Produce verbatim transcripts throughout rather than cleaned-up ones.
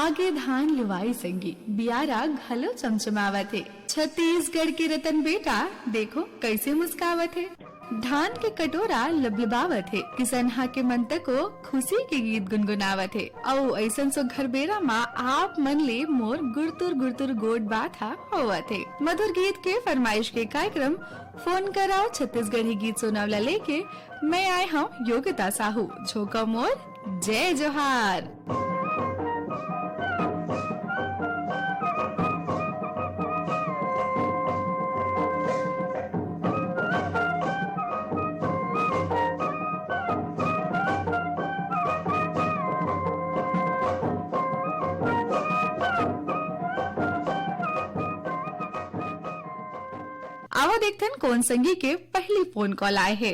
आगे धान लुवाई संगी, बियारा घलो चमचमावत हे। छत्तीसगढ़ के रतन बेटा, देखो कइसे मुस्कावत हे। धान के कटोरा लबलबावत हे, किसनहा के मन तको खुशी के गीत गुनगुनावत हे। अउ अइसन सुघर बेरा मा आप मन ले मोर गुरतुर गुरतुर गोठ बात हा होवत हे। मधुर गीत के फरमाइश के कार्यक्रम फोन कराओ छत्तीसगढ़ी गीत सुनाव ला लेके मैं आए हूँ योगिता साहू। झोंका मोर जय जोहार। आवा देखथन कोन संगी के पहली फोन कॉल आए हे।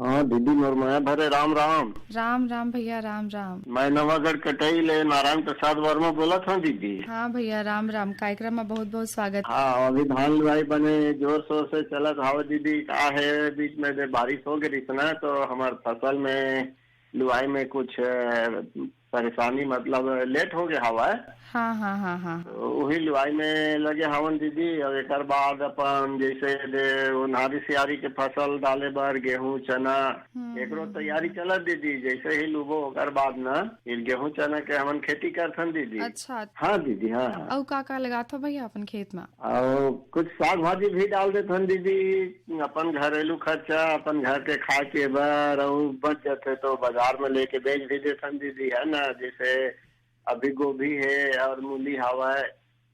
हाँ दीदी, मोर मया भरे राम राम। राम राम भैया, राम राम। मैं नवागढ़ कटई ले नारायण प्रसाद वर्मा बोलत हूँ दीदी। हाँ भैया, राम राम। कार्यक्रम में बहुत बहुत स्वागत। हाँ, अभी धान लुवाई बने जोर शोर से चलत हावे दीदी। का है, बीच में दे बारिश हो गई ना, तो हमार फसल में लुवाई में कुछ, अ, परेशानी, मतलब लेट हो गया हवा है। हाँ, हाँ, हाँ, हाँ, हाँ। तो वही लुवाई में लगे हवन दीदी। और एकर बाद अपन जैसे दे ओन्हारी सियारी के फसल डाले बर गेहूं, चना, हम्म, एकरो हम्म, तैयारी हम्म। चलत दीदी। जैसे ही लुबो ओकर बाद ना फिर गेहूं चना के हमन खेती करथन दीदी। अच्छा। हाँ दीदी, हाँ, हाँ। अउ का का लगाथो भैया अपन खेत में? अउ कुछ साग भाजी भी डाल देथन दीदी, अपन घरेलू खर्चा, अपन घर के खाए पिए बर, अउ बच जाथे तो बाजार में लेके बेच भी देथन दीदी, है ना। जैसे अभी गोभी है और मूली हवय,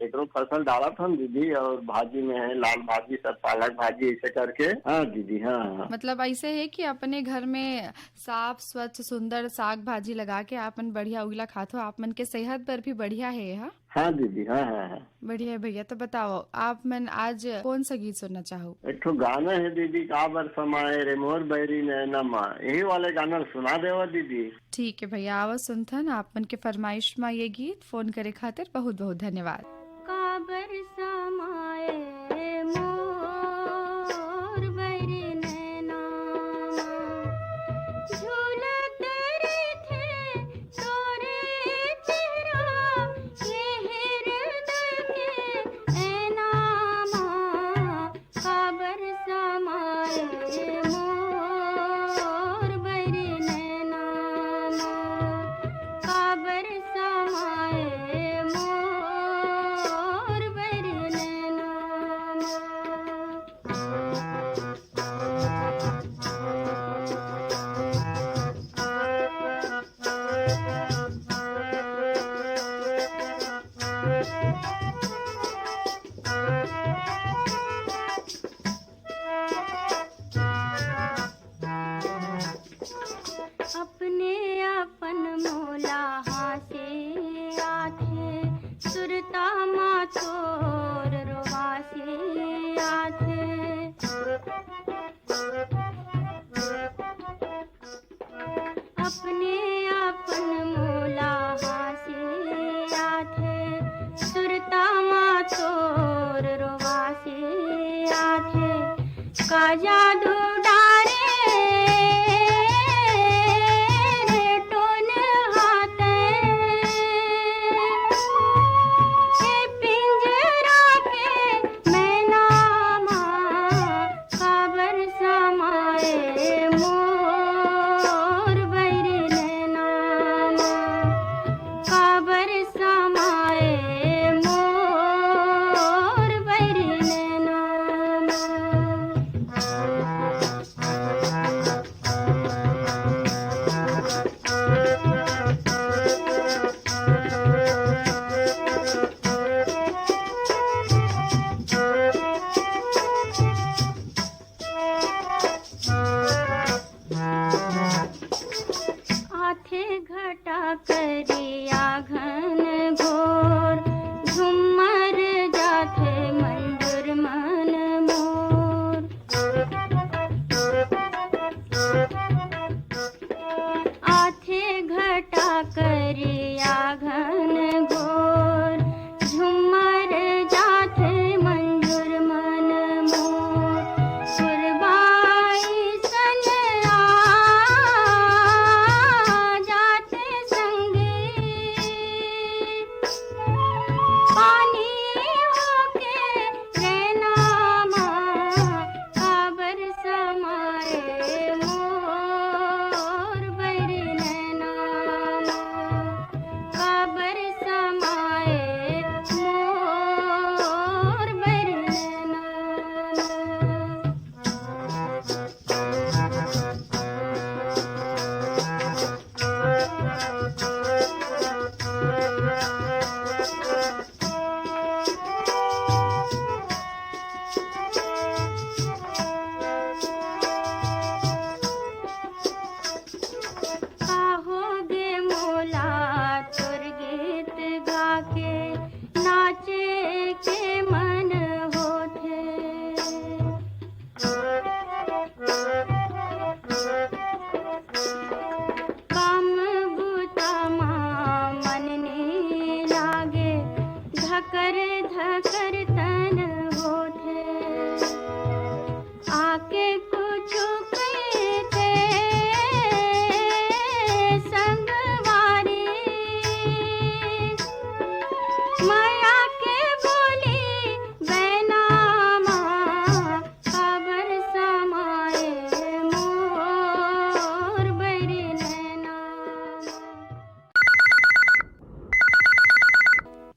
एकरो फसल डालत हन दीदी, और भाजी में है लाल भाजी, सब पालक भाजी, ऐसे करके। हाँ दीदी, हाँ, हाँ। मतलब ऐसे है कि अपने घर में साफ स्वच्छ सुंदर साग भाजी लगा के आपन बढ़िया उगला खाथो, आप मन के सेहत बर भी बढ़िया है, हाँ? हाँ दीदी, हाँ, हाँ, हाँ। बढ़िया है भैया। तो बताओ, आप मन आज कौन सा गीत सुनना चाहो? एक ठो गाना है दीदी, काबर समाए रे मोर बैरी नैना मा, यही वाले गाना सुना देवा दीदी। ठीक है भैया, आवा सुनथन आप मन के फरमाइश मा ये गीत। फोन करे खातिर बहुत बहुत धन्यवाद। काबर समाए मोर बैरी नैना मा, झूलत रहिथे तोरे चेहरा, ये हृदय के ऐना मा, काबर समाए मोर बैरी नैना मा, काबर समाए मोर बैरी नैना मा। अपने अपन मोला हाँसे आथे, सुरता मा तोर रोवासे आथे। अपने अपन मोला हाँसे आथे, सुरता मा तोर रोवासे आथे। का जादू डारे रे टोन हाथे, ए पिंजरा के मैना मा, काबर समाए मोर बैरी नैना मा, काबर समाए मोर बैरी नैना मा। आथे घटा करिया घन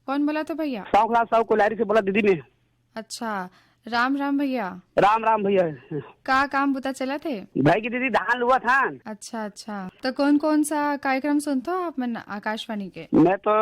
कौन बोला तो भैया? साहू क्लास, साहू कोलारी से बोला दीदी मैं। अच्छा, राम राम भैया। राम राम भैया। का काम बुता चलत हे? भाई की दीदी धान लुआ था। अच्छा अच्छा, तो कौन कौन सा कार्यक्रम सुनते हो आप मन आकाशवाणी के? मैं तो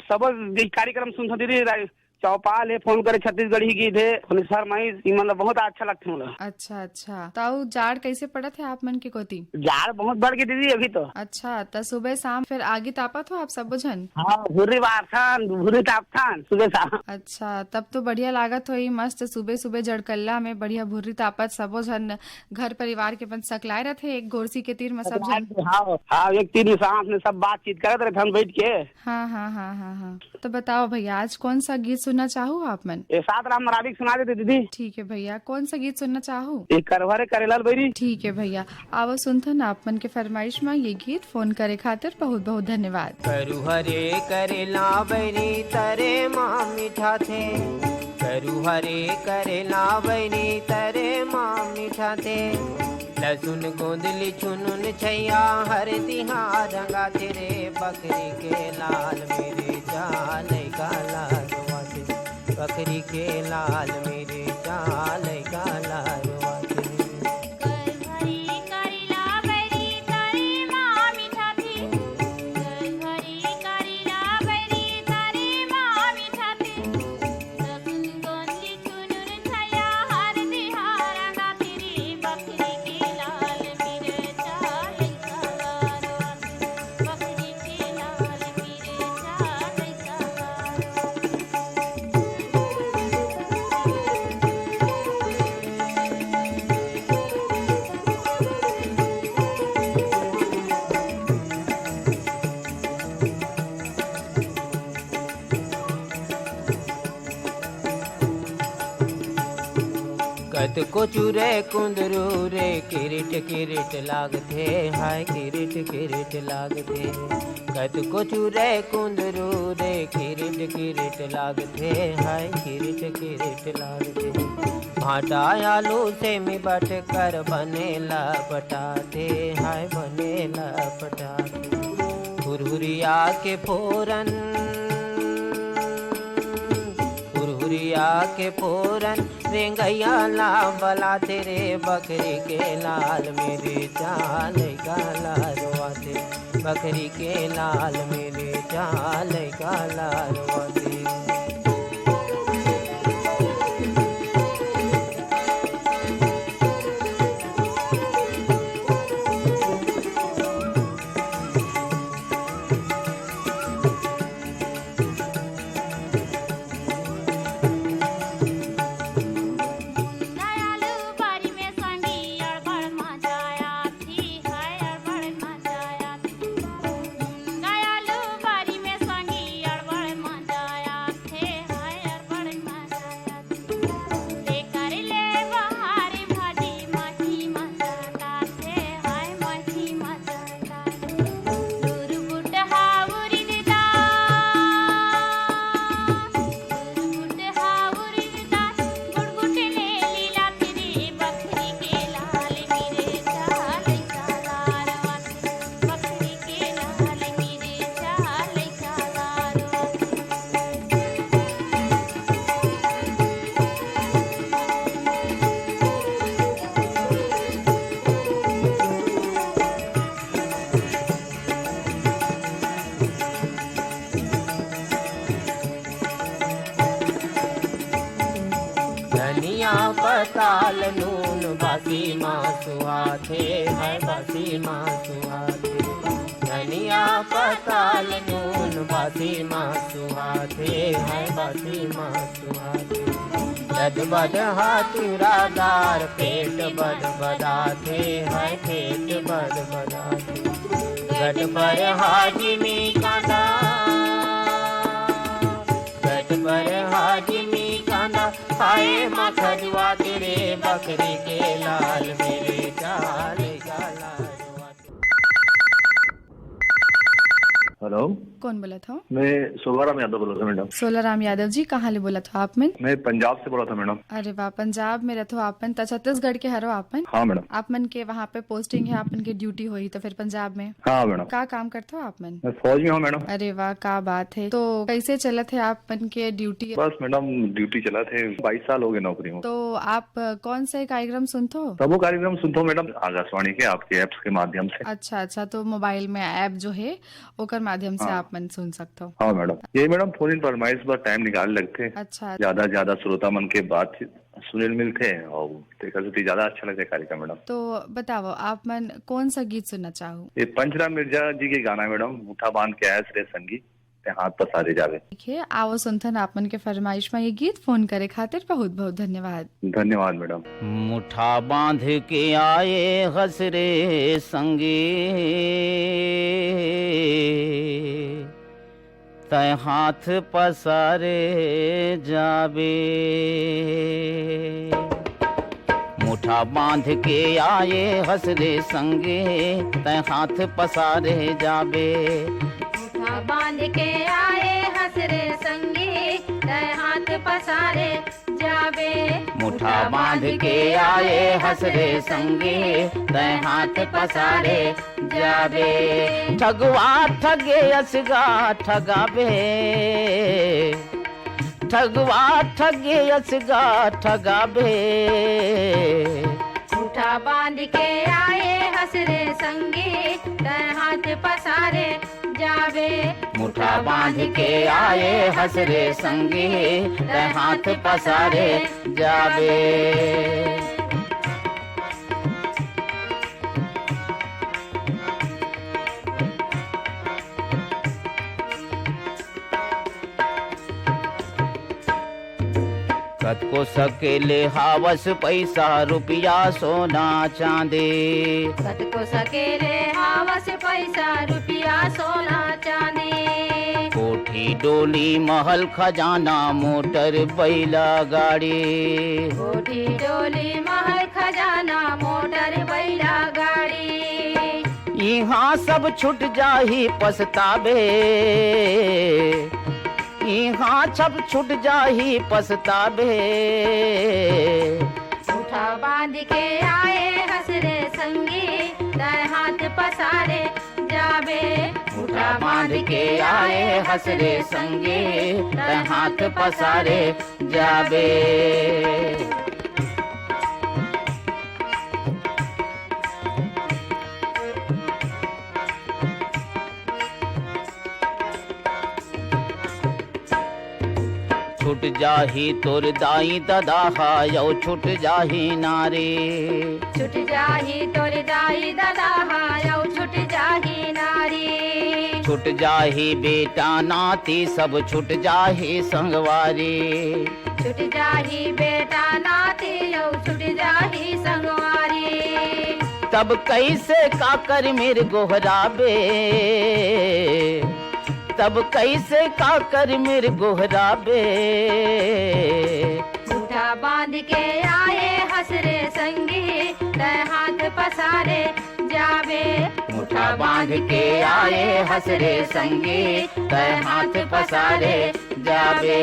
सब कार्यक्रम सुनता दीदी। चौपाल हे, फोन करे छत्तीसगढ़ी गीत हे, फरमाइश, ये मतलब बहुत अच्छा लगथे मोला। अच्छा अच्छा, तो जाड़ कैसे पड़त हे आप मन के कोती? जाड़ बहुत बढ़ गई दीदी अभी तो। अच्छा, तो सुबह शाम फिर आगी तापत हो आप सबो झन? हाँ, भुर्री बारथन, भुर्री तापथन सुबह शाम। अच्छा, तब तो बढ़िया लागत होही, मस्त सुबह सुबह जड़कल्ला में बढ़िया भुर्री तापत सबो झन घर परिवार के अपन सकलाए रथे एक गोरसी के तीर में सब झन। हाँ हाँ, एक तीर में साथ में सब बातचीत करत रहे हम बैठ के। हाँ हाँ हाँ हाँ हाँ। तो बताओ भैया, आज कौन सा गीत सुनना चाहो आप मन? ये सात राम राविक सुना देते दीदी। ठीक है भैया, कौन सा गीत सुनना चाहो? ये करवा रे करेलाल बैरी। ठीक है भैया, आओ सुनथन आप मन के फरमाइश में ये गीत। फोन करे खातिर बहुत बहुत धन्यवाद। करुहरे करेला बैरी तरे माँ मिठाथे, करुहरे करेला बैरी तरे माँ मिठाथे। लसुन गोंदली चुनुन छैया हरदी हा रंगाथे रे, बकरी के लाल मिर्चा लइका लाल वाथे, बकरी के लाल मिर्चा लइका लाल वाथे। कतको चुरे कुंदरू रे, किरिट किरिट लागथे, हाय किरिट किरिट लागथे। कतको चुरे कुंदरू रे, किरिट किरिट लागथे, हाय किरिट किरिट लागथे। भांटा आलू सेमी बटकर बने लपटाथे, हाय बने लपटाथे। हुरहुरिया के फोरन, हुरहुरिया के फोरन, रेंगैया ला बलाथे रे, बकरी के लाल मिर्चा लइका ला रोवाथे, बकरी के लाल मिर्चा लइका ला रोवाथे। धनिया पताल नून बासी मासु आथे, है बासी मासु आथे। धनिया पताल नून बासी मासु आथे, है बासी मासु आथे। बद बद हाथुरादार पेट बद बदाथे, है पेट बद बदाथे। गट पर हाजिमी कांदा, गट पर हाजिमी कांदा, खाए मा खजुआ तेरे बकरी के लाल मेरे चाल का लाल। हेलो। कौन बोलत हो? मैं सोलाराम यादव बोलत हूँ, मैडम। सोलाराम यादव जी, कहाँ ले बोलत हो आप मन? मैं पंजाब से बोलत हूँ, मैडम। अरे वाह, पंजाब में रथो आप मन, त छत्तीसगढ़ के हरो आप मन? हाँ, मैडम। आप मन के वहाँ पे पोस्टिंग है, आप मन के ड्यूटी होही तो फिर पंजाब में? हाँ, मैडम। का काम करत हो आप मन? मैं फौज में हूँ, मैडम। अरे वाह, का बात है। तो कैसे चलत है आप मन के ड्यूटी? बस, मैडम, ड्यूटी चलत है, बाईस साल हो गए नौकरी में। तो आप, अ, कौन से कार्यक्रम सुनत हो? सबो कार्यक्रम सुनत हो, मैडम, आकाशवाणी के, आपके एप्स के माध्यम से। अच्छा, अच्छा, तो मोबाइल में ऐप जो है, ओकर माध्यम से हाँ। आप मन सुन सकत हो। हाँ, मैडम। ये, मैडम, फोन इन फरमाइश बर टाइम निकाल लगथे। अच्छा। ज्यादा, ज्यादा श्रोता मन के बात सुने ल मिलथे और तेकर सेती ज्यादा अच्छा लगथे कार्यक्रम, मैडम। तो बताओ, आप मन कौन सा गीत सुनना चाहो? ये पंचराम मिर्जा जी के गाना है, मैडम, "मुठा बांध के आयस रे संगी, ते हाथ पसारे जावे।" ठीक है, आओ सुनथन आप मन के फरमाइश में ये गीत। फोन करे खातिर बहुत बहुत धन्यवाद। धन्यवाद, मैडम। मुठा बांध के आए हस रे संगी, तै हाथ पसारे जाबे। मुठा बांध के आए हस रे संगी, तै हाथ पसारे जाबे। मुठा बांध के आए हस रे संगी, तै हाथ पसारे जाबे। मुठा बांध के आए हस रे संगी, तै हाथ पसारे जाबे। ठगवा ठगे असगा ठगाबे, ठगवा ठगे असगा ठगाबे। मुठा बांध के आए हस रे संगी, तै हाथ पसारे जाबे। मुठा बांध के आए हस रे संगी, तै हाथ पसारे जाबे। कतको सकेले हावस पैसा, रुपया, सोना, चांदी। कतको सकेले हावस पैसा, रुपया, सोना, चांदी। कोठी, डोली, महल, खजाना, मोटर, बैला, गाड़ी। कोठी, डोली, महल, खजाना, मोटर, बैला, गाड़ी। इहाँ सब छूट जाही, पछताबे। इहाँ सब छूट जाही, पछताबे। मुठा बांध के आए हस रे संगी, तै हाथ पसारे जाबे। मुठा बांध के आए हस रे संगी, तै हाथ पसारे जाबे। छूट जाही तोर दाई ददा हा, अउ छूट जाही नारी। छूट जाही तोर दाई ददा हा, अउ छूट जाही नारी। छूट जाही बेटा नाती, सब छूट जाही संगवारी। छूट जाही बेटा नाती, अउ छूट जाही संगवारी। तब कइसे काकर मेर गोहराबे, तब कइसे काकर मेर गोहराबे। मुठा बांध के आए हस रे संगी, तै हाथ पसारे जाबे। मुठा बांध के आए हस रे संगी, तै हाथ पसारे जाबे।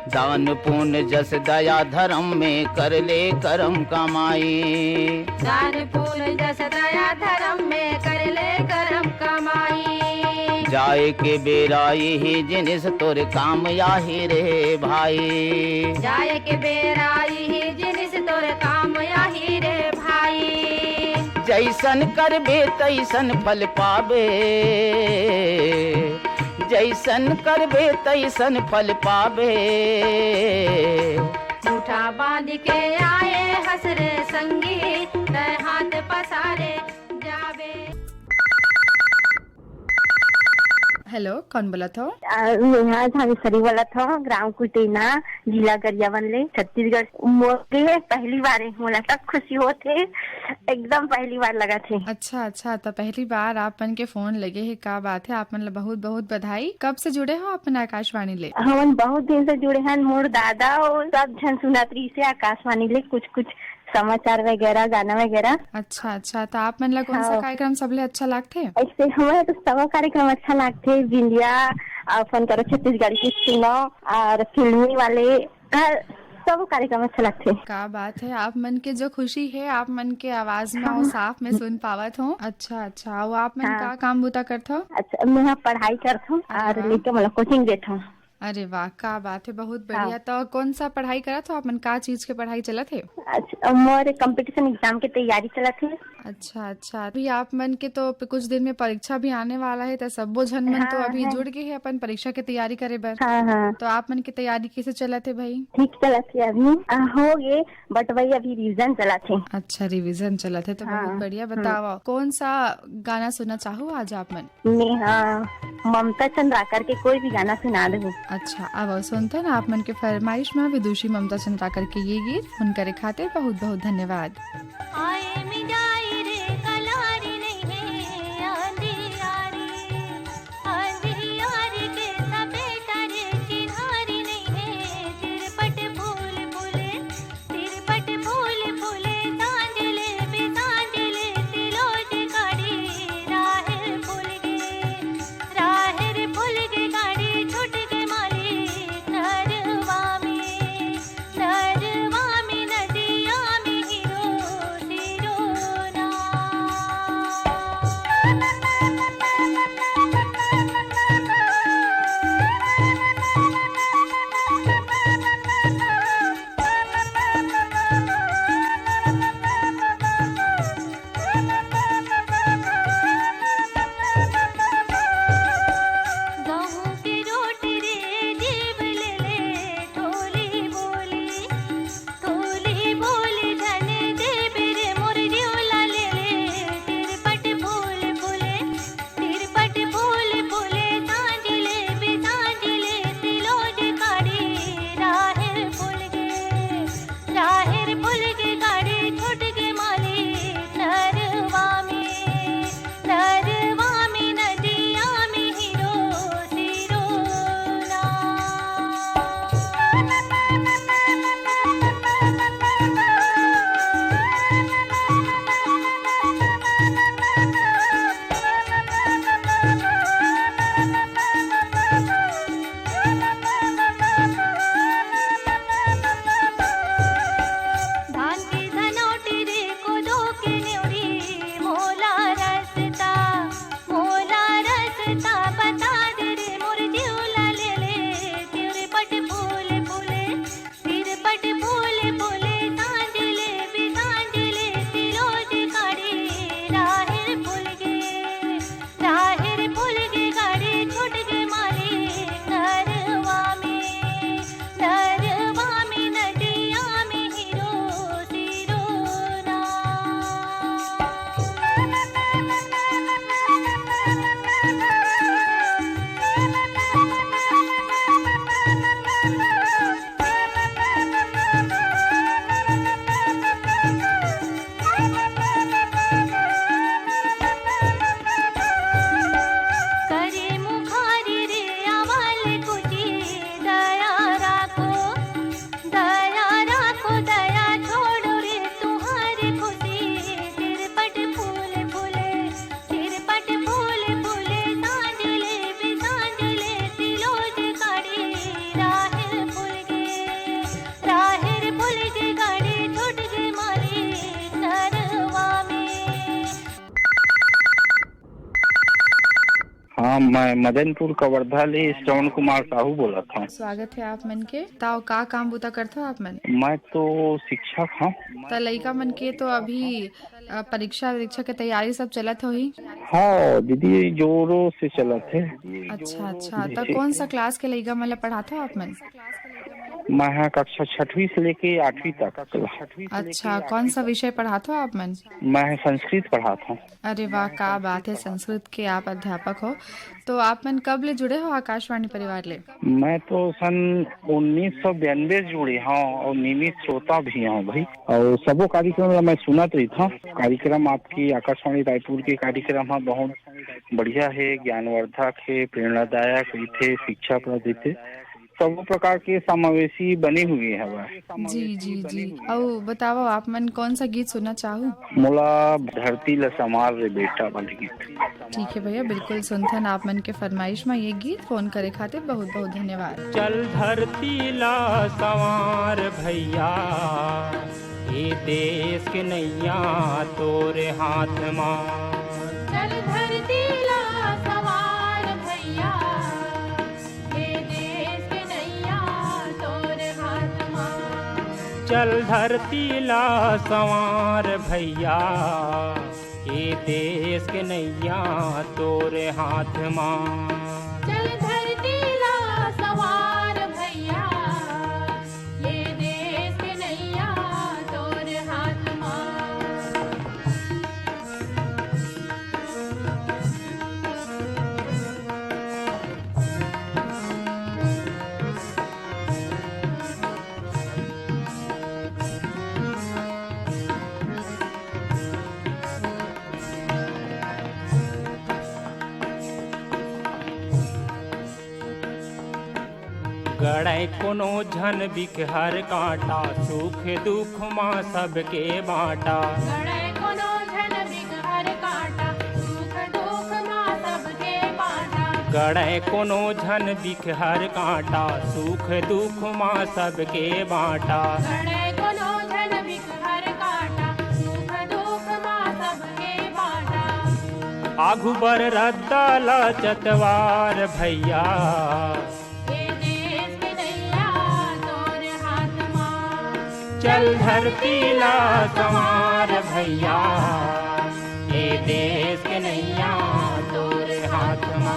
दान पुण्य जस दया धर्म में, कर ले करम कमाई। दान पुण्य जस दया धर्म में, कर ले करम कमाई। जाए के बेरा इही जिनिस तोर काम आही रे भाई। जाए के बेरा इही जिनिस तोर काम आही रे भाई। जइसन करबे तइसन फल पाबे, जइसन करबे तइसन फल पाबे। मुठा बांध के आए हस रे संगी, तै हाथ पसारे जाबे। हेलो, कौन बोलत हो? अ, नेहा झावेसरी बोलत हो, ग्राम कुटेना, जिला गरियाबंद ले, छत्तीसगढ़। मोर के पहली बार है, मोला सब खुशी होत है, एकदम पहली बार लगा थे। अच्छा, अच्छा, तो पहली बार आप मन के फोन लगे है, का बात है, आप मन ला बहुत बहुत बधाई। कब से जुड़े हो आप मन आकाशवाणी ले? हमन बहुत दिन से जुड़े हैं, मोर दादा और सब झन सुनत रही से आकाशवाणी ले कुछ कुछ समाचार वगैरह, गाना वगैरह। अच्छा, अच्छा, तो आप मन ला कौन सा हाँ। कार्यक्रम सबले अच्छा लागथे? ऐसे हमारे तो सब कार्यक्रम अच्छा लागथे, बिंदिया, अपन करो छत्तीसगढ़ की सुनो और फिल्मी वाले, हर सब कार्यक्रम अच्छा लगथे। का बात है, आप मन के जो खुशी है, आप मन के आवाज में हाँ। और साफ में सुन पावत हूँ। अच्छा, अच्छा, वो आप मन हाँ। का काम बूता करत हो? अच्छा, मैं यहाँ पढ़ाई करत हूँ अरे और वाह। लइका मन ला कोचिंग देत हूँ। अरे वाह, का बात है, बहुत बढ़िया। हाँ। तो कौन सा पढ़ाई करत हो आप मन, का चीज के पढ़ाई चलत है? अच्छा, मोर कंपटीशन एग्जाम के तैयारी चलत है। अच्छा, अच्छा, अभी आप मन के तो प-, कुछ दिन में परीक्षा भी आने वाला है, तो सब्बो झन मन तो हाँ, अभी है। जुड़ गए हैं अपन परीक्षा के तैयारी करे बर। हाँ, हाँ। तो आप मन की तैयारी कैसे चलत है भाई? ठीक चलत है अभी, आ, हो गए, but वही अभी रिवीजन चलत है। अच्छा, रिवीजन चलत है, तो हाँ। बहुत बढ़िया। हम्म। बताओ, कौन सा गाना सुनना चाहो आज आप मन? मैं, हाँ, ममता चंद्राकर के कोई भी गाना सुना दो। अच्छा, अब सुनते हैं ना आप मन के फरमाइश में विदुषी ममता चंद्राकर के ये गीत। फोन करे खातिर बहुत बहुत धन्यवाद। आए मिजाई रे कलारी नहीं है आंधी आरी, आंधी आरी के सपेटा रे चिन्हारी नहीं है, तिरपट फूल फूले, तिरपट फूल फूले, सांझले बिसांझले तिलोज काढ़ी, राहेर फूल गे, राहेर फूल गे काढ़ी, छूट गे माली नरवा में। नरवा में नदिया में हिरो सिरोना। गहूं के रोटी रे जीभ ले ले, थोली बोली, थोली बोली झन देबे रे मोर जिउला ले ले। तिरपट फूल फूले, तिरपट फूल फूले, सांझ ले बिसांझ ले तिलोज काढ़ी, राहेर फूल गे, राहेर फूल गे काढ़ी, छूट गे माली नरवा में। नरवा में नदिया में हिरो सिरोना। धान के धनौटी रे कोदो के नेवरी मोला रस्ता, मोला रस्ता बता दे रे मोर जिउला ले ले। तिरपट फूल फूले, तिरपट फूल फूले, सांझ ले बिसांझ ले तिलोज काढ़ी, राहेर फूल गे, राहेर फूल गे काढ़ी, छूट गे माली नरवा में। नरवा में नदिया में हिरो सिरोना। करे मुखारी रे आवाल कुची, दया राखो, दया राखो, दया छोड़ो रे तुहारी खुशी। तिरपट फूल फूले, तिरपट फूल फूले, सांझ ले बिसांझ ले तिलोज काढ़ी, राहेर फूल गे, राहेर फूल गे काढ़ी, छूट गे माली नरवा में। हाँ, मैं मदनपुर कवर्धा ले श्रवण कुमार साहू बोलत हूँ। स्वागत है आप मन के। ताव का काम बूता करथो आप मन? मैं तो शिक्षक हूँ। त लइका मन के तो अभी, अ, परीक्षा वरीक्षा के तैयारी सब चलत होही। हाँ दीदी, जोरों से चलत है। अच्छा, अच्छा। त जैसे कौन सा क्लास के लइका मन ला पढ़ाथो आप मन? मैं ह कक्षा छठवीं से लेके आठवीं तक। अच्छा, कौन सा विषय पढ़ात हो आप मन? मैं ह संस्कृत पढ़ात हूँ। अरे वाह, का बात है, संस्कृत के आप अध्यापक हो। तो आप मन कब ले जुड़े हो आकाशवाणी परिवार ले? मैं तो सन उन्नीस सौ बयानबे से जुड़े हूँ और नियमित श्रोता भी हूँ भाई। और सबो कार्यक्रम ला मैं सुनत रहिथौं। कार्यक्रम आपकी आकाशवाणी रायपुर के कार्यक्रम ह बहुत बढ़िया हे, ज्ञानवर्धक हे, प्रेरणादायक रहिथे, शिक्षा प्रद देथे। सबो प्रकार के समावेशी बने हुए हवय। जी, जी, जी। अउ बताओ, आप मन कौन सा गीत सुनना चाहू? मोला धरती ल संवार रे बेटा वाले गीत। ठीक है भैया, बिल्कुल सुनथन आप मन के फरमाइश में ये गीत। फोन करे खातिर बहुत बहुत धन्यवाद। चल धरती ला संवार भैया, ये देश के नैया तोरे हाथ मा। चल धरती ला संवार भैया, ये देश के नैया तोरे हाथ मा। चल धरती ला संवार भैया, ये देश के नैया तोरे हाथ मा। चल धरती ला संवार भैया, ये देश के नैया तोरे हाथ मा। गड़े कोनो झन बिकहर कांटा, सुख दुख मा सबके बांटा। गड़े कोनो झन बिकहर कांटा, सुख दुख मा सबके बांटा। गड़े कोनो झन बिकहर कांटा, सुख दुख मा सबके बांटा। गड़े कोनो झन बिकहर कांटा, सुख दुख मा सबके बांटा। आघू बर रद्दा ला चतवार भैया। ये देश के नैया तोर हाथ मा। चल धरती ला संवार भैया, ये देश के नैया तोर हाथ मा।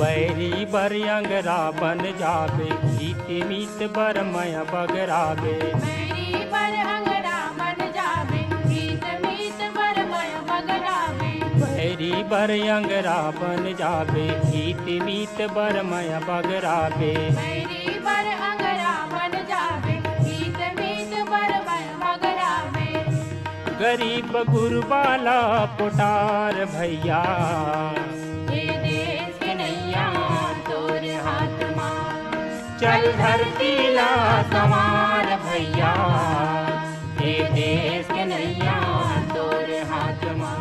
बैरी बर अंगरा बन जाबे, हित मीत बर मया बगराबे। बैरी बर अंगरा बन जाबे, हित मीत बर मया बगराबे। बैरी बर अंगरा बन जाबे, हित मीत बर मया बगराबे। बैरी बर अंगरा बन जाबे, हित मीत बर मया बगराबे। गरीब गुरबा ला पोटार भैया। ये देश के नैया तोर हाथ मा। चल धरती ला संवार भैया, ये देश के नैया तोर हाथ मा।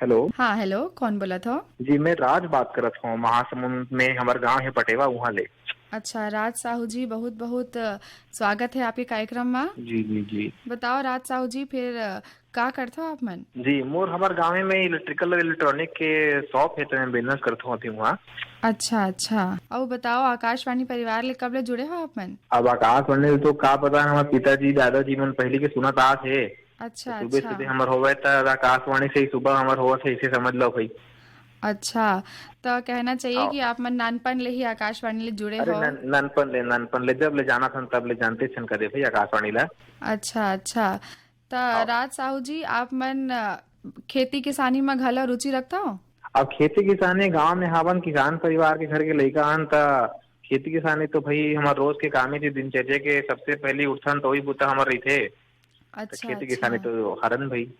हेलो। हाँ, हेलो, कौन बोलत हो? जी, मैं राज बात करत हूँ, महासमुंद में हमर गांव है पटेवा, उहाँ ले। अच्छा, राज साहू जी, बहुत बहुत, अ, स्वागत है आपके कार्यक्रम मा। जी, जी, जी। बताओ राज साहू जी, फिर, अ, का करथो आप मन? जी, मोर हमर गाँव में electrical और electronic के shop है, तो मैं business करथो अभी वहाँ। अच्छा, अच्छा। अउ बताओ, आकाशवाणी परिवार ले कब ले जुड़े हो आप मन? अब आकाशवाणी ले तो का पता, हमर पिताजी, दादाजी मन पहली के सुनत आत हे। अच्छा, तो सुबह, अच्छा। सुबह हमर होवे त आकाशवाणी से ही सुबह हमर होवत है, इसे समझ लो भाई। अच्छा, तो कहना चाहिए हाँ। कि आप मन नानपन ले ही आकाशवाणी ले जुड़े अरे हो। नन-, ननपन ले, ननपन ले, जब ले जाना थन तब ले जानते थन करे भाई आकाशवाणी ला। अच्छा, अच्छा। त हाँ। राज साहू जी, आप मन, अ, खेती किसानी म घला रुचि रखता हो? अब खेती किसानी गांव में हावन, किसान परिवार के घर के लइका हन, त खेती किसानी तो भाई हमर रोज के काम ही थी, दिनचर्या के सबसे पहली उठथन तो वही बुता हमर रहिथे। त अच्छा, खेती किसानी अच्छा। तो हरन भाई।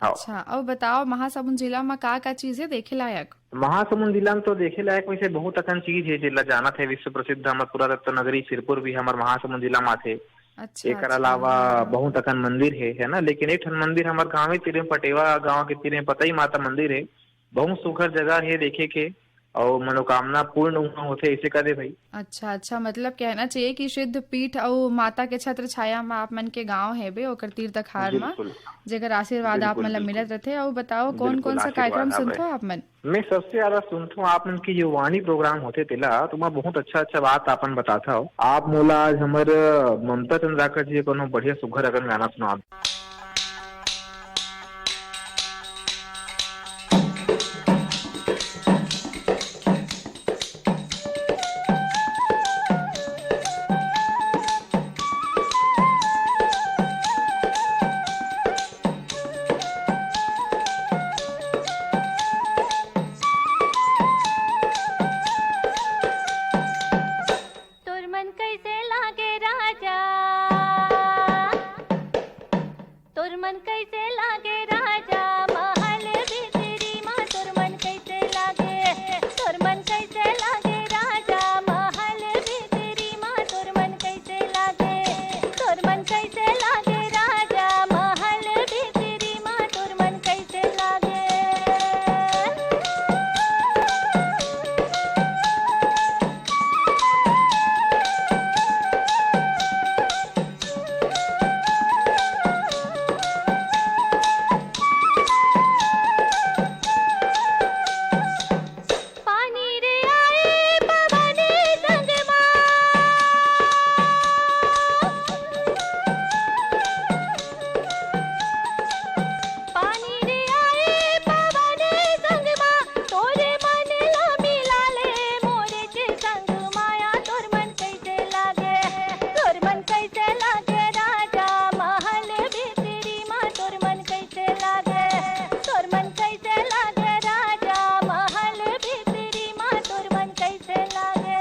हाँ। अच्छा, अउ बताओ, महासमुंद जिला म का-का चीज हे देखे लायक? महासमुंद जिला म तो देखे लायक वैसे बहुत अकन चीज हे, जेला जानत हे विश्व प्रसिद्ध हमर पुरातत्व नगरी सिरपुर भी हमर महासमुंद जिला म आथे। अच्छा, एकर अच्छा, अलावा हाँ, हाँ। बहुत अकन मंदिर हे, है ना, लेकिन एक ठन मंदिर हमर गाँव के तीरे म, पटेवा गाँव के तीरे म पतई माता मंदिर हे, बहुत सुघर जगह हे देखे के। अउ मनोकामना पूर्ण उहाँ होथे, ऐसे कदे भाई। अच्छा, अच्छा, मतलब कहना चाहिए कि सिद्ध पीठ अउ माता के छत्र छाया म आप मन के गांव हेबे, ओकर तीर तखार म, बिल्कुल। जेकर आशीर्वाद आप बिल्कुल, मन ला बिल्कुल। मिलत रथे। अउ बताओ, कौन-कौन बिल्कुल, सा कार्यक्रम आशीर्वाद सुनथो हवे। आप मन? मैं सबसे ज्यादा सुनथो आप मन के युवानी प्रोग्राम होथे तेला, तुमा बहुत अच्छा-अच्छा बात आपन बताथा हो। आप मोला आज हमर ममता चंद्राकर जी के कोनो बढ़िया सुघर अकन गाना सुना दो। तोर मन कैसे लागे राजा? तोर मन कैसे लागे राजा? महल भीतरी मा तोर मन कैसे लागे? तोर मन कैसे लागे राजा? महल भीतरी मा तोर मन कैसे लागे? तोर मन कैसे लागे राजा? महल भीतरी मा तोर मन कैसे लागे? पानी रे आए पवन संग मा। पानी रे आए पवन संग मा, तोरे मन ला मिला ले मोरे के संग माया। तोर मन कैसे लागे? तोर मन कैसे लागे राजा? महल भीतरी मा तोर मन कैसे लागे? तोर मन कैसे लागे राजा? महल भीतरी मा तोर मन कैसे लागे?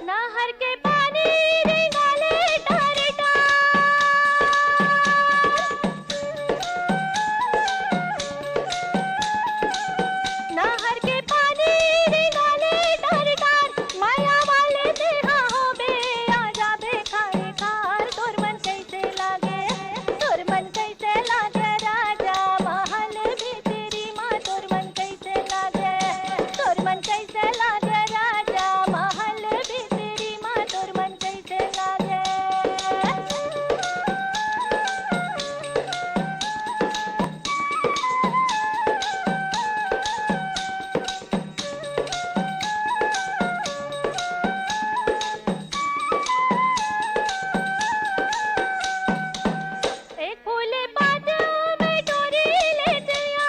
नहर के पानी रेंगाले टार टार। नहर के पानी रेंगाले टार टार। माया वाले तेहा होबे, आ जाबे खाए खार। तोर मन कैसे लागे? तोर मन कैसे लागे राजा? महल भीतरी मा तोर मन कैसे लागे? तोर मन कैसे लागे राजा? महल भीतरी मा तोर मन कैसे लागे? एक फूल पात में टोरी ले जइया।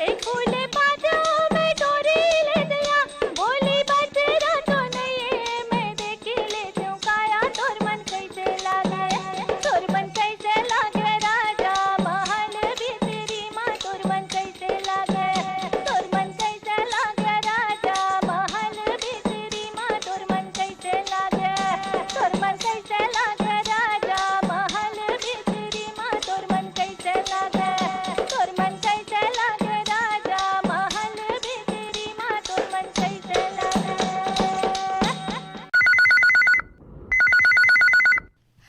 एक फूल पात में टोरी ले जइया। बोली बचरा तो नहीं है, मैं देखी ले जाऊं काया। तोर मन कैसे लागे? तोर मन कैसे लागे राजा? महल भीतरी मा तोर मन कैसे लागे? तोर मन कैसे लागे राजा? महल भीतरी मा तोर मन कैसे लागे? तोर मन कैसे लागे राजा? महल भीतरी मा तोर मन कैसे लागे? तोर मन कैसे लागे राजा? महल भीतरी मा तोर मन कैसे लागे?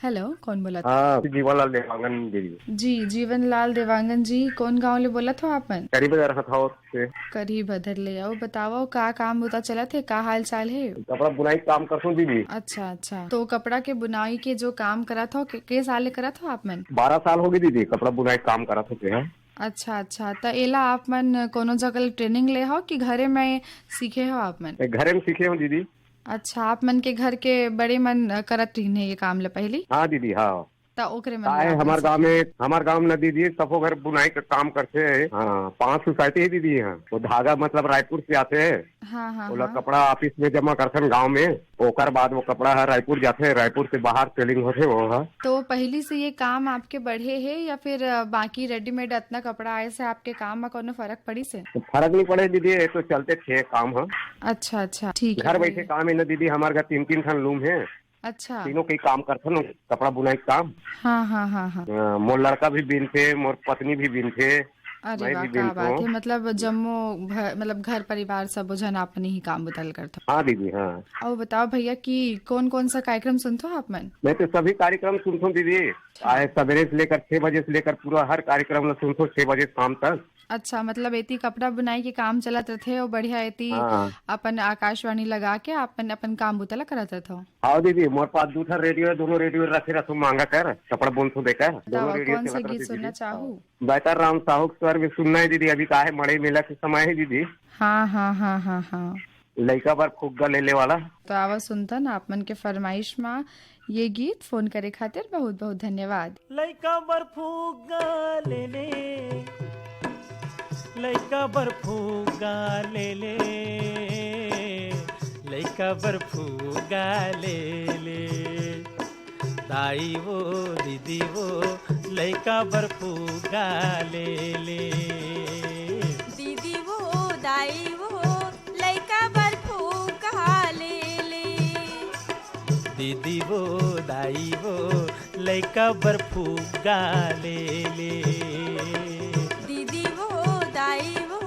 हेलो, कौन बोलत? हाँ, जीवनलाल देवांगन दीदी। जी, जीवनलाल देवांगन जी, कौन गांव ले बोलत हो आप मन? करीब रखत हो से। करीब भदर ले। अउ बतावव, का काम बुता चलत हे, का हाल चाल हे? कपड़ा बुनाई काम करथों दीदी। अच्छा, अच्छा। तो कपड़ा के बुनाई के जो काम करत हो, के, के साल ले करत हो आप मन? बारह साल हो गए दीदी, कपड़ा बुनाई काम करत होते हैं। अच्छा, अच्छा। त एला आप मन कोनो जगह ले ट्रेनिंग ले हो कि घरे में सीखे हो आप मन? ए, घरे में सीखे हो दीदी। अच्छा, आप मन के घर के बड़े मन, अ, करत रहिन हे ये काम ल पहिली? हाँ दीदी, हाँ। त ओकरे मन का ला है, आप मन हमार गाँव सीखे? में, हमार गाँव में ना दीदी, सबो घर बुनाई का काम करथे। हाँ, पाँच सोसाइटी है दीदी यहाँ। वो धागा मतलब रायपुर से आथे। हाँ, हाँ, ओला हाँ। कपड़ा ऑफिस में जमा करथन गाँव में, ओकर बाद वो कपड़ा ह रायपुर जाथे, रायपुर से बाहर सेलिंग होथे वो ह। तो पहिली से ये काम आपके बढ़े हे या फिर, अ, बाकी रेडीमेड अतना कपड़ा आए से आपके काम म कोनो फरक पड़िस हे? तो फरक नहीं पड़े दीदी, ये तो चलते थे काम ह। अच्छा, अच्छा, ठीक है, घर बैठे बढ़िया। काम है ना दीदी, हमारे घर तीन तीन ठन लूम है। अच्छा। तीनों के काम करथन, कपड़ा बुनाई के काम। हाँ, हाँ, हाँ, हाँ। अ, मोर लड़का भी बीनथे, मोर पत्नी भी बीनथे, अरे मैं वाह, भी का बीनथों। बात है। मतलब जम्मो भ-, मतलब घर परिवार सबो झन आपने ही काम बुता ल करथो। हाँ दीदी, हाँ। अउ बताओ भैया कि कौन-कौन सा कार्यक्रम सुनथो आप मन? मैं तो सभी कार्यक्रम सुनथों दीदी। अच्छा। आए सवेरे से लेकर छह बजे से लेकर पूरा हर कार्यक्रम ला सुनथों, छह बजे शाम तक। अच्छा, मतलब एती कपड़ा बुनाई के काम चलत रथे अउ बढ़िया एती हाँ। अपन आकाशवाणी लगा के अपन, अपन काम बुता ला करत रथो। हाँ दीदी, मोर पास दू ठा रेडियो है, दोनों रेडियो रखे रखो मांगा कर, कपड़ा बुनथों देकर, दोनों बताओ, रेडियो कौन से चलत रथे गीत दीदी। सुनना चाहू? बैतार राम साहू के स्वर में सुनना है दीदी, अभी का है मड़ई मेला के समय है दीदी। हाँ, हाँ, हाँ, हाँ, हाँ। लइका बर फुग्गा ले ले वाला। तो आवा सुनतन आप मन के फरमाइश मा ये गीत। फोन करे खातिर बहुत बहुत धन्यवाद। लइका बर फुग्गा ले ले, लइका बर फुग्गा ले ले, लइका बर फुग्गा ले ले। दाई वो, दीदी वो, लइका बर फुग्गा ले ले। दीदी वो, दाई वो, लइका बर फुग्गा ले ले। दीदी वो, दाई वो, लइका बर फुग्गा ले ले। दीदी वो, दाई वो,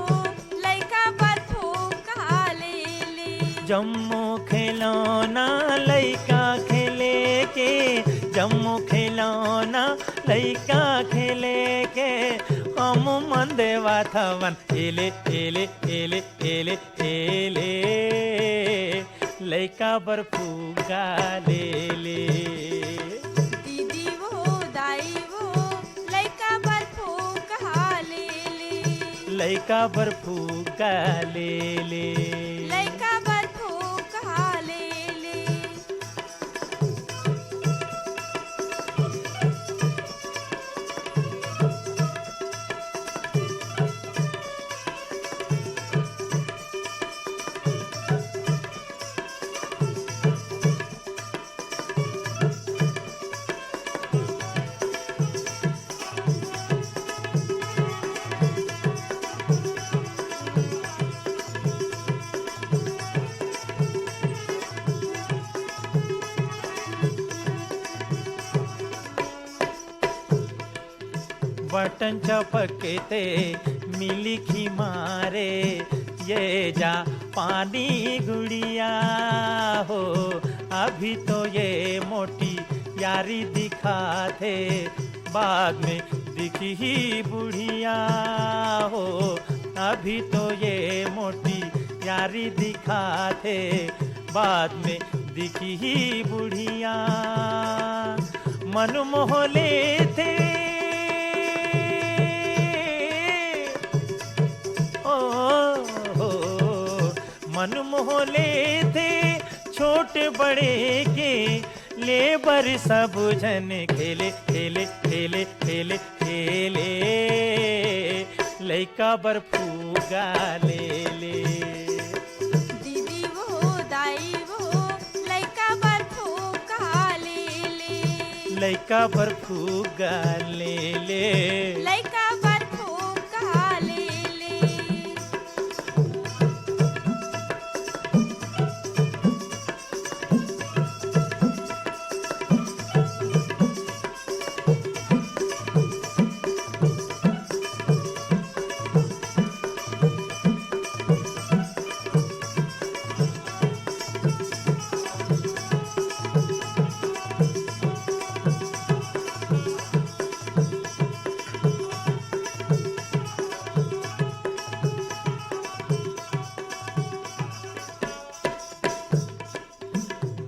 लइका बर फुग्गा ले ले। जम्मो खिलौना लइका खेले के, जम्मो खिलौना लइका खेले के, हम मन देवत हवन, एले, एले, एले, एले, एले, लइका बर फुग्गा ले ले। दीदी वो, दाई वो, लइका बर फुग्गा ले ले। लइका बर फुग्गा ले ले। लइका बर फुग्गा ले ले। बटन चपकते मिली खी मारे, ये जा पानी गुड़िया हो। अभी तो ये मोटी यारी दिखाथे, बाद में दिखही बुढ़िया हो। अभी तो ये मोटी यारी दिखाथे, बाद में दिखही बुढ़िया। मन मोह लेथे, ओ हो, मन मोह लेथे छोटे बड़े के, ले बर सब झन खेले, खेले, खेले, खेले, खेले। लइका बर फुग्गा ले ले। दीदी वो, दाई वो, लइका बर फुग्गा ले ले। लइका बर फुग्गा ले ले। लइका बर फुग्गा ले ले।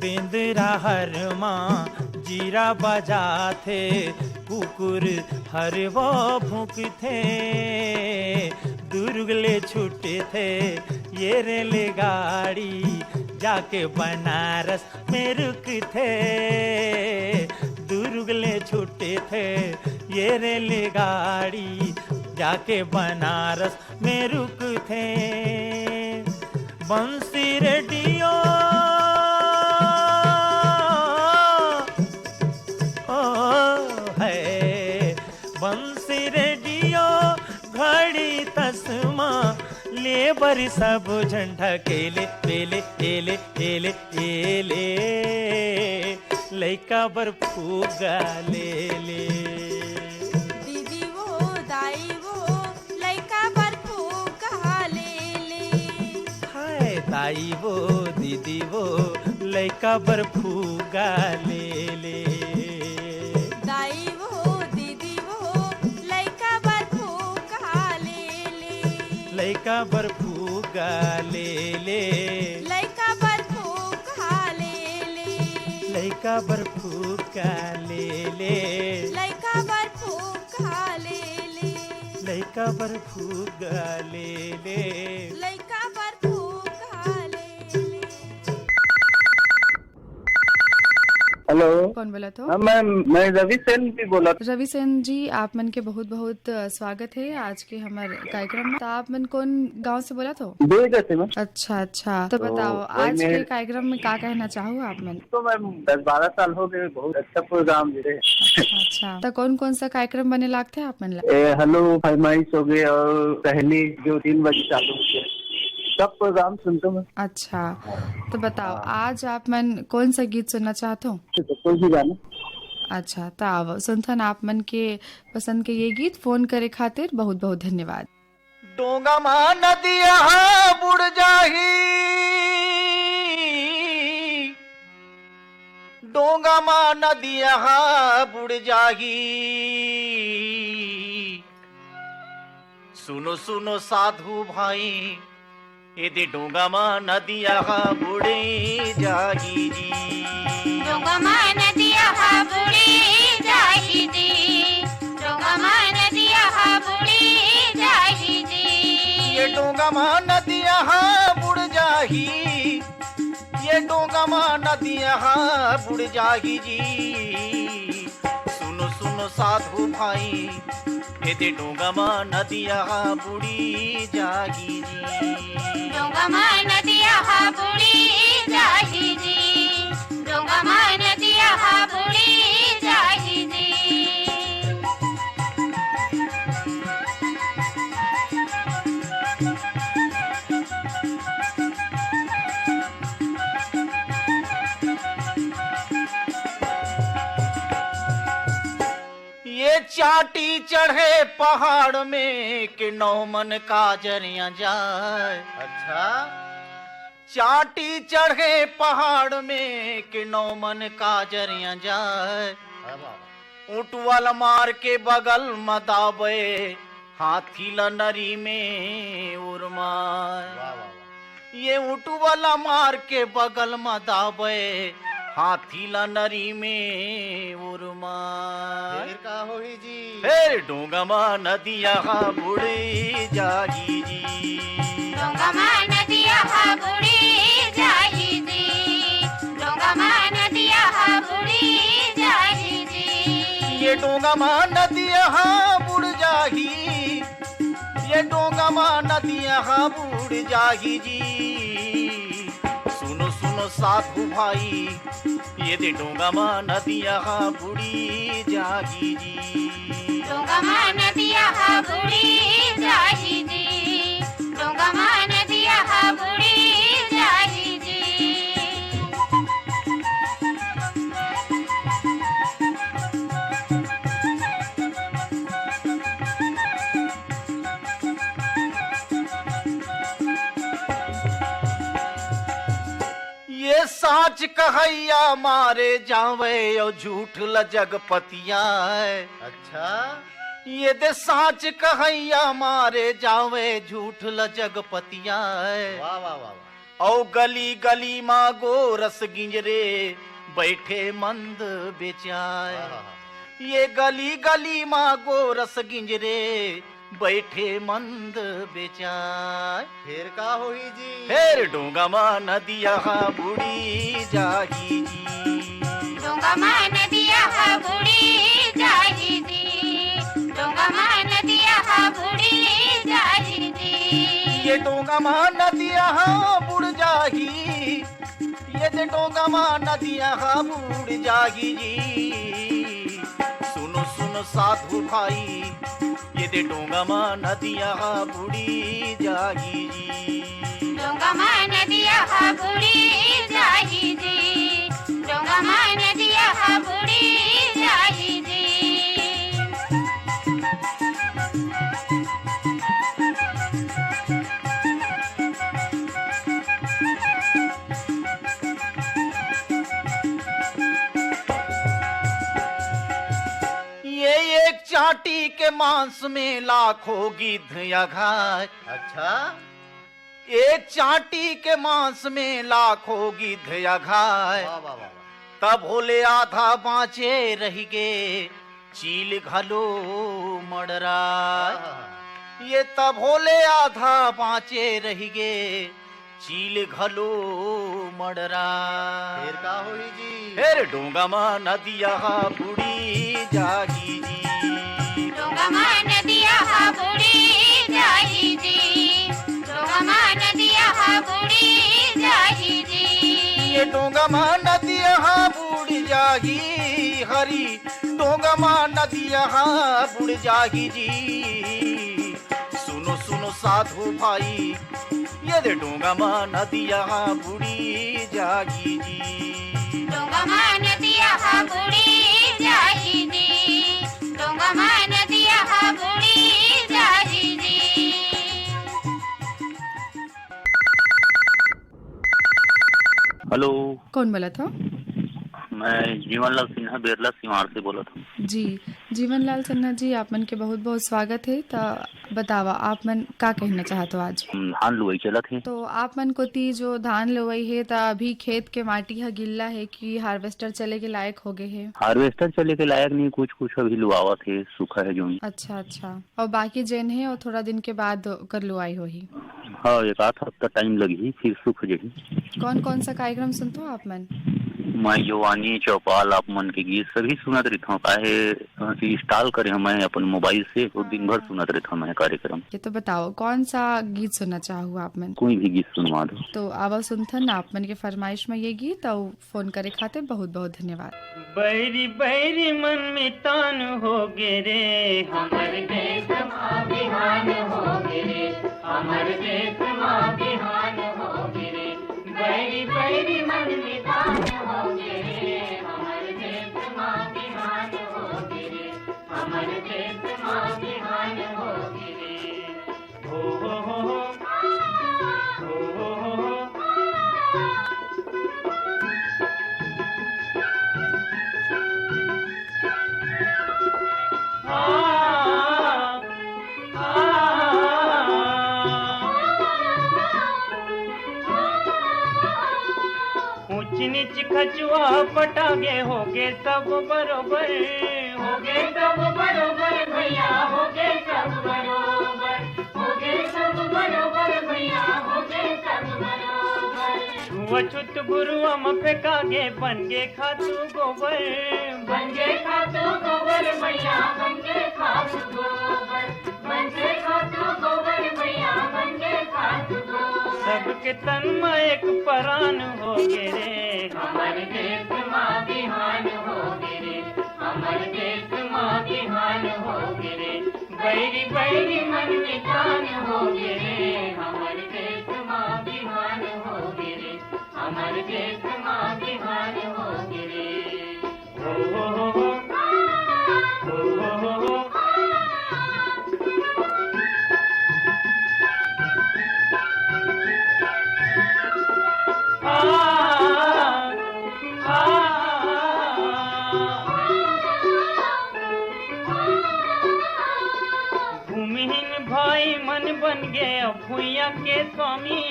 बेंदरा हर मा जीरा बजाथे, कुकुर हर वो भूंकथे। दुर्ग ले छूटथे ये रेलगाड़ी, जाके बनारस में रुकथे। दुर्ग ले छूटथे ये रेलगाड़ी, जाके बनारस में रुकथे। बंसी रेडियो, ओ है, बंसी रेडियो, घड़ी तसमा, ले बर सब झन ढकेले, एले, एले, एले, एले। लइका बर फुग्गा ले ले। दीदी वो, दाई वो, लइका बर फुग्गा ले ले। हाय दाई वो, दीदी वो, लइका बर फुग्गा ले ले। दाई वो, दीदी वो, लइका बर फुग्गा ले ले। लइका बर फुग्गा ले ले। लइका बर फुग्गा ले ले। लइका बर फुग्गा ले ले। लइका बर फुग्गा ले ले। लइका बर फुग्गा ले ले। लइका बर फुग्गा ले ले। हेलो। कौन बोलत हो? हाँ, मैं, मैं रवि सेन जी बोलत। रवि सेन जी, आप मन के बहुत बहुत, अ, स्वागत हे आज के हमर कार्यक्रम में। त आप मन कौन गांव से बोलत हो? दुर्ग से, मैम। अच्छा, अच्छा। त तो बताओ, वही आज मैं के कार्यक्रम में का कहना चाहो आप मन? तो मैम, दस बारह साल हो गए, बहुत अच्छा प्रोग्राम दे रहे हैं। अच्छा, अच्छा। त कौन कौन सा कार्यक्रम बने लागथे आप मन ला? ए, हेलो, फरमाइश हो गए और पहली जो तीन बजे चालू होते हैं, सब प्रोग्राम सुनते हूँ मैं। अच्छा, त बताओ, हाँ। आज आप मन कौन सा गीत सुनना चाहत हो? तो कोई भी गाना। अच्छा, त आव, सुनथन आप मन के पसंद के ये गीत। फोन करे खातिर बहुत बहुत धन्यवाद। डोंगा मा नदिया हा बुड़ जाही, डोंगा मा नदिया हा बुड़ जाही। सुनो सुनो साधु भाई, एदे डोंगा मा नदिया हा बुड़े जाही जी। डोंगा मा नदिया हा बुड़े जाही जी। डोंगा मा नदिया हा बुड़े जाही जी। ये डोंगा मा नदिया हा बुड़ जाही। ये डोंगा मा नदिया हा बुड़ जाही जी। सुनो सुनो साधु भाई, एदे डोंगा मा नदिया हा बुड़ी जाही जी। डोंगा मा नदिया हा बुड़ी जाही जी। डोंगा मा नदिया हा बुड़ी जाही जी। ये चाटी चढ़े पहाड़ में कि नौ मन काजरिया जाए। अच्छा। चाटी चढ़े पहाड़ में कि नौ मन काजरिया जाए। अरे बाबा। ऊंट वाला मार के बगल म दाबे, हाथी ला नरी में उरमाए। वाह, वाह, वाह। ये ऊंट वाला मार के बगल म दाबे, हाथी ला नरी में उरमाए। फिर का होही जी? फिर डोंगा मा नदिया हा बुड़ी जाही जी। डोंगा मा नदिया हा बुड़ी जाही जी। डोंगा मा नदिया हा बुड़ी जाही जी। ये डोंगा मा नदिया हा बुड़ जाही। ये डोंगा मा नदिया हा बुड़ जाही जी। सुनो सुनो साधु भाई, ये दे डोंगा मा नदिया हा बुड़ी जाही जी। डोंगा मा नदिया हा बुड़ी जाही जी। डोंगा मा नदिया हा बुड़ी जाही जी। ये साँच कहइया मारे जावय अउ झूठ ल जग पतियाय। अच्छा। ये दे साँच कहइया मारे जावय झूठ ल जग पतियाय। वाह, वाह, वाह, वाह। अउ गली गली मा गोरस गिंजरे बइठे मंद बेचाय। वाह, वाह, वाह। ये गली गली मा गोरस गिंजरे बइठे मंद बेचाय। फेर का होही जी? फेर डोंगा मा नदिया हा बुड़ी जाही जी। डोंगा मा नदिया हा बुड़ी जाही जी। डोंगा मा नदिया हा बुड़ी जाही जी। ये डोंगा मा नदिया हा बुड़ जाही। ये दे डोंगा मा नदिया हा बुड़ जाही जी। सुनो सुनो साधु भाई, ये दे डोंगा मा नदिया हा बुड़ी जाही जी। डोंगा मा नदिया हा बुड़ी जाही जी। डोंगा मा नदिया बुड़ी जाही जी। ये एक चांटी के मांस में लाखों गिद्ध अघाय। अच्छा। एक चांटी के मांस में लाखों गिद्ध अघाय। वाह, वाह, वाह, वाह। तब होले आधा बांचे रहिगे, चील घलो मड़राय। आहा। ये तब होले आधा बांचे रहिगे, चील घलो मड़राय। फेर का होही जी? फेर डोंगा म नदिया ह बुड़ी जाही जी। डोंगा म नदिया ह बुड़ी जाही जी। डोंगा म नदिया ह बुड़ी जाही जी। ये डोंगा म नदिया ह बुड़ी जाही हरी, डोंगा म नदिया ह बुड़ी जाही जी। सुनो सुनो साधु भाई, ये दे डोंगा म नदिया ह बुड़ी जाही जी। डोंगा म नदिया ह बुड़ी जाही जी। डोंगा म नदिया ह बुड़ी जाही जी। हेलो। कौन बोलत हो? मैं जीवनलाल सिन्हा बेरला सिवान से बोलत हूँ। जी, जीवनलाल सिन्हा जी, आप मन के बहुत-बहुत स्वागत हे। त बतावा, आप मन का कहना चाहत हो आज? हम धान लुवई चलत हे। तो आप मन कोती जो धान लुवई हे, त अभी खेत के माटी ह गिल्ला हे कि हार्वेस्टर चले के लायक हो गए हे? हार्वेस्टर चले के लायक नहीं, कुछ-कुछ अभी लुआवत हे, सूखा हे जोन। अच्छा, अच्छा। और बाकी जेन हे, वो थोड़ा दिन के बाद ओकर लुआई होही? हाँ, एक आध हफ्ता टाइम लगही, फिर सूख जही। कौन कौन सा कार्यक्रम सुनथो आप मन? मैं जवानी चौपाल आप मन के गीत सभी सुनत रहिथौं, काहे कि इंस्टॉल करे हौं मैं अपन मोबाइल से, तो दिन भर सुनत रहिथौं मैं कार्यक्रम। ये तो बताओ, कौन सा गीत सुनना चाहो आप मन? कोई भी गीत सुनवा दो। तो आवा सुनथन आप मन के फरमाइश में ये गीत, और फोन करे खातिर बहुत बहुत धन्यवाद। बैरी बैरी मन मितान हो गे रे, हमर देश मा बिहान हो गे रे, हमर देश मा बिहान हो गे रे। बैरी बैरी मन मितान हो गे रे, हमर देश मा बिहान हो गे रे, हमर देश मा बिहान हो गे रे। ऊंच नीच खचुआ पटागे होगे सब बरोबर। होगे सब बरोबर भैया, होगे सब बरोबर, होगे सब बरोबर भैया, होगे सब बरोबर। छुआछूत गुरुआ म फेंकागे, बन गे खातू गोबर। बन गे खातू गोबर भैया, बन गे खातू गोबर, बन गे खातू गोबर भैया, बन गे खातू गोबर। सबके तन म एक परान हो गे रे। हमर देश मा बिहान हो गे रे, हमर देश मा बिहान हो गे रे। बैरी बैरी मन मितान हो गे रे, हमर देश मा बिहान हो गे रे, हमर देश मा बिहान हो गे रे। हो, हो, हो, हो। हो, हो, हो, हो। आ, आ, आ। भूमिहीन भाई मन बन गे अब भुइयां के स्वामी।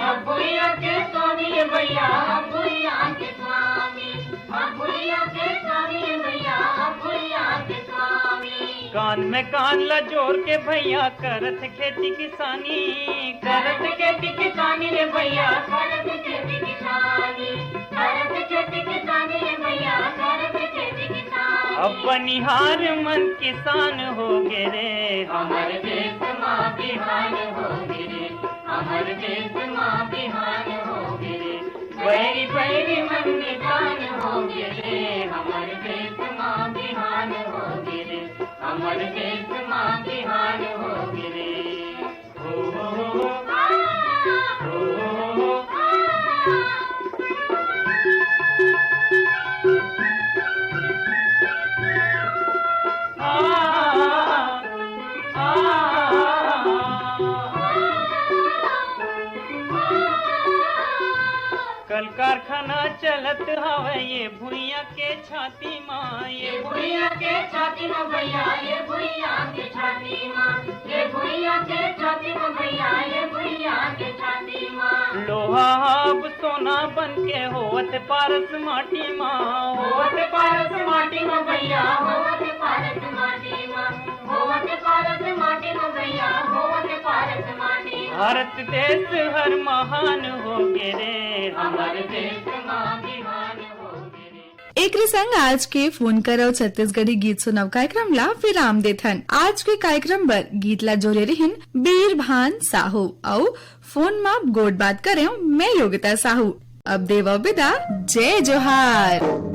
अब भुइयां के स्वामी भैया, अब भुइयां के स्वामी, अब भुइयां के स्वामी भैया, अब भुइयां के स्वामी। कान में कान ला जोड़ के भैया करत खेती किसानी। करत खेती किसानी रे भैया, करत खेती किसानी, करत खेती किसानी रे भैया, करत खेती किसानी। अब बनिहार मन किसान हो गे रे। हमर देश मा बिहान हो गे रे, हमर देश मा बिहान हो गे रे। बैरी बैरी मन मितान हो गे रे, हमर देश मा बिहान हो गे रे, हमर देश मा बिहान हो गे रे। हो, हो, हो, हो। हो, हो, हो, हो। कल कारखाना चलत हवय ये भुइयां के छाती मा, ये भुइयां के छाती मा भैया, ये भुइयां के छाती मा, ये भुइयां के छाती मा भैया, ये भुइयां के छाती मा। लोहा अब सोना बन के होवत पारस माटी मा, होवत पारस माटी मा भैया, होवत पारस माटी मा, होवत पारस माटी मा भैया, होवत पारस माटी मा। भारत देश हर महान हो गे रे, हमर देश मा बिहान हो गे रे। एकरे संग आज के फोन करव छत्तीसगढ़ी गीत सुनव कार्यक्रम ला विराम देथन। आज के कार्यक्रम बर गीत ला जोरे रिहिन बीरभान साहू अउ फोन मा गोठ बात करेंव मैं योगिता साहू। अब देवव बिदा, जय जोहार।